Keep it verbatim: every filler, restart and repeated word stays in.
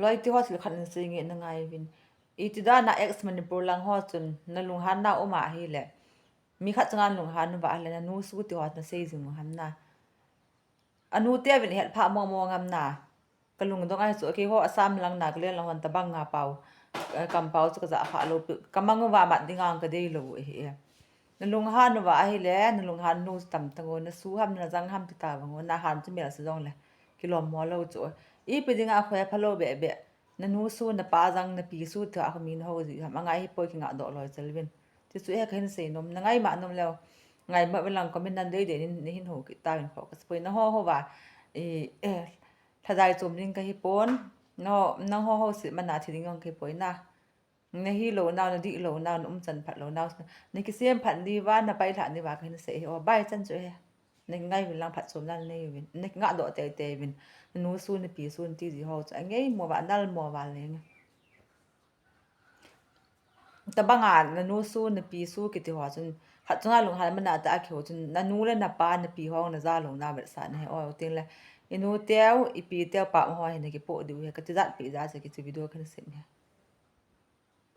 Loi ti ho thil khat in sei nge na ngai vin. Iti dan a ex Manipur lang ho chun na lunghan na um a ahile, mi khat chunga lunghan uva ahile, na nu su ti ho na sei jing u ham na. Anu te vin het pha mo mo ngam na. Ka lungdong ahi chu, keiho Assam lang Nagaland lang hon tabang a pau, eh, kampau chu ka ja pha lou pi, ka mang uva mat ding ang ka dei lou u ahi e. Na lunghan uva ahile, na lunghan nu tam tang u, na su ham, na jang ham ti ta vang u, na han chu mel se jong le kilom mo lou chu. Ipi ding a khoi pha lou be be. Na nu su, na pa jang, na pi su ti a kho mi na ho ji ham, angai hi poi, kinga doh loi chal vin. Ti chu e, ka hin sei nom, na ngai ma nom leu. Ngai ma ve lang comment nan dei dei nin, na hin ho kit ta vin kho ka sa poi na ho ho va. I, eh, Lhadai chom ding ka hi pon, no, nang ho ho si mana thi ding jong ka hi poi na. Na hi lou nau, na dih lou nau, na um chan phat lou nau, na kisem phat ni va, na pai lha ni va ka hin sei hi, o, bai chan chu he. Na ngai vin lang phat chom na nei vin, na nga doh tei tei vin, na nu su, na pi su, na ti ji ho chu, a ngei mo va, nal mo va le nge. Tabang a na nu su, na pi su kiti ho chun, khat chunga lunghan mana ta a kiho chun, na nu le na pa, na pi ho na ja lou na vet sa na he, o, ting le, i nu teu, i pi teu pa ho he na kipo diu he, ka ti jat pi ja se kiti video kan sim he.